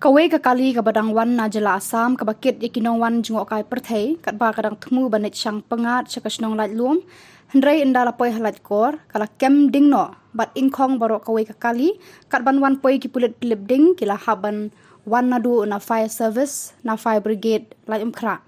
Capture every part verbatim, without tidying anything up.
Kawei ka kali kaba dang wan na jylla Assam kaba kit ïa ki nongwan jngohkai pyrthei, katba ka dang thmu ban leit shang pyngngad sha ka shnong Laitlum, hynrei ynda la poi ha Laitkor ka la kem ding noh bad ingkhong baroh kawei ka kali. Katban wan poi ki pulit pylip ding, ki la hap ban wan naduh na fire service, na fire brigade Laitumkhrah.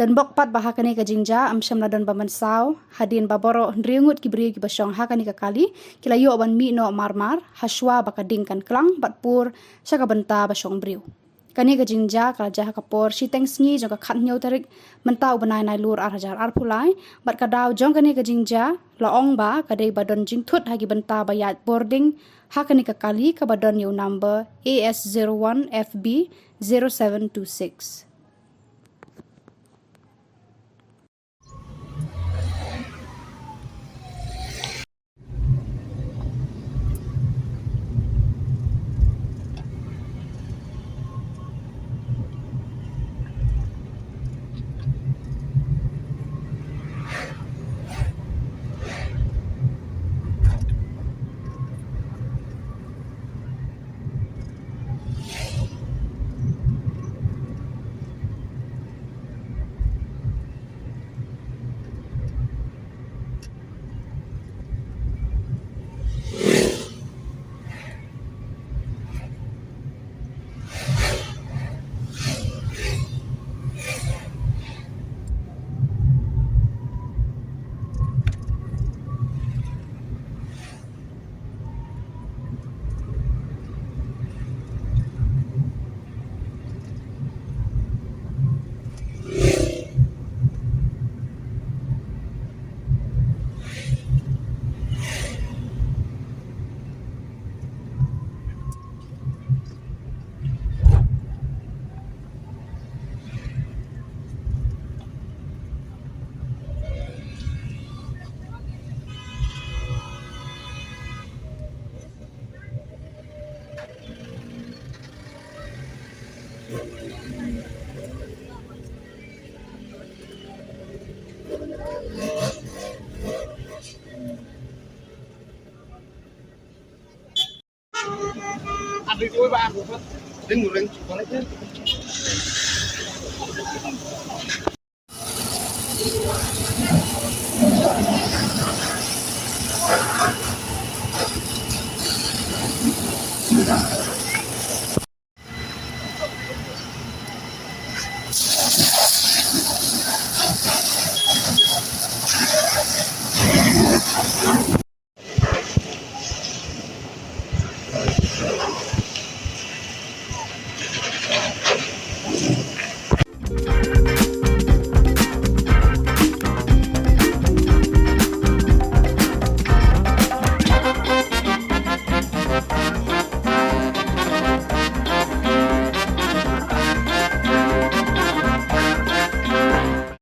Donbok pat ba ha kane ka jingjia ym shym la don ba mynsaw, hadien ba baroh hynriew ngut ki briew kiba shong ha kane ka kali ki la ïoh ban mih noh marmar hashwa ba ka ding kan klang bad pur sha ka bynta ba shong briew. Kane ka jingjia ka la jia ha ka por shiteng sngi jong ka khathynñiew tarik mynta u bnai Nailur ar hajar arphew lai, bad ka daw jong kane ka jingjia la ong ba ka dei ba don jingthut ha ki bynta ba ïaid bording ha kane ka kali kaba don ïa u number A S zero one F B zero seven two six.